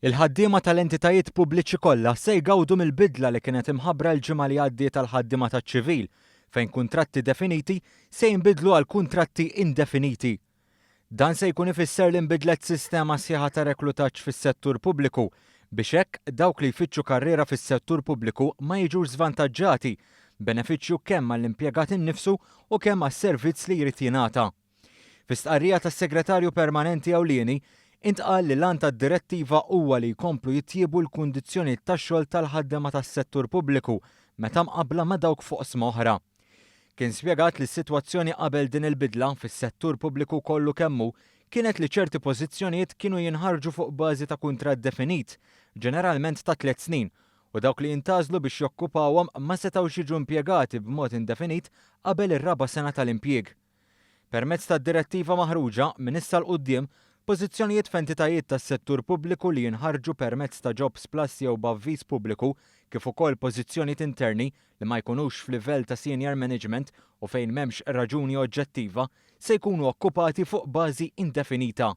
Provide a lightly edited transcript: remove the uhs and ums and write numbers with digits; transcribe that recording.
Il-ħaddiema tal-entitajiet pubbliċi kollha se jgawdu mill-bidla li kienet imħabbra l-ġimgħa li għaddiet għall-ħaddiema taċ-ċivil, fejn kuntratti definiti se jinbidlu għal kuntratti indefiniti. Dan se jkun ifisser li nbidlet sistema sħiħa ta' reklutaġġ fis-settur pubbliku biex hekk dawk li jfittxu karriera fis-settur pubbliku ma jiġux żvantaġġati, benefiċċju kemm għall-impjegat innifsu u kemm għas-servizz li jrid jingħata. Fi stqarrija tas-Segretarju Permanenti Ewlieni, intqal li l-għan tad-direttiva huwa li jkomplu jitjiebu l-kundizzjonijiet tax-xogħol tal-ħaddiema tas-settur pubbliku meta mqabbla ma' dawk f'oqsma oħra. Kien spjegat li s-sitwazzjoni qabel din il-bidla fis-settur pubbliku kollu kemm hu kienet li ċerti pożizzjonijiet kienu jinħarġu fuq bażi ta' kuntratt definit, ġeneralment ta' tliet snin, u dawk li jintgħażlu biex jokkupawhom ma setgħux jiġu impjegati b'mod indefinit qabel ir-raba' sena tal-impjieg. Permezz tad-direttiva maħruġa, minn issa 'l quddiem, pożizzjonijiet f'entitajiet tas-settur pubbliku li jinħarġu permezz ta' Jobsplus jew b'avviż pubbliku, kif ukoll pożizzjonijiet interni li ma jkunux f'livell ta' senior management u fejn m'hemmx raġuni oġġettiva, se jkunu okkupati fuq bażi indefinita.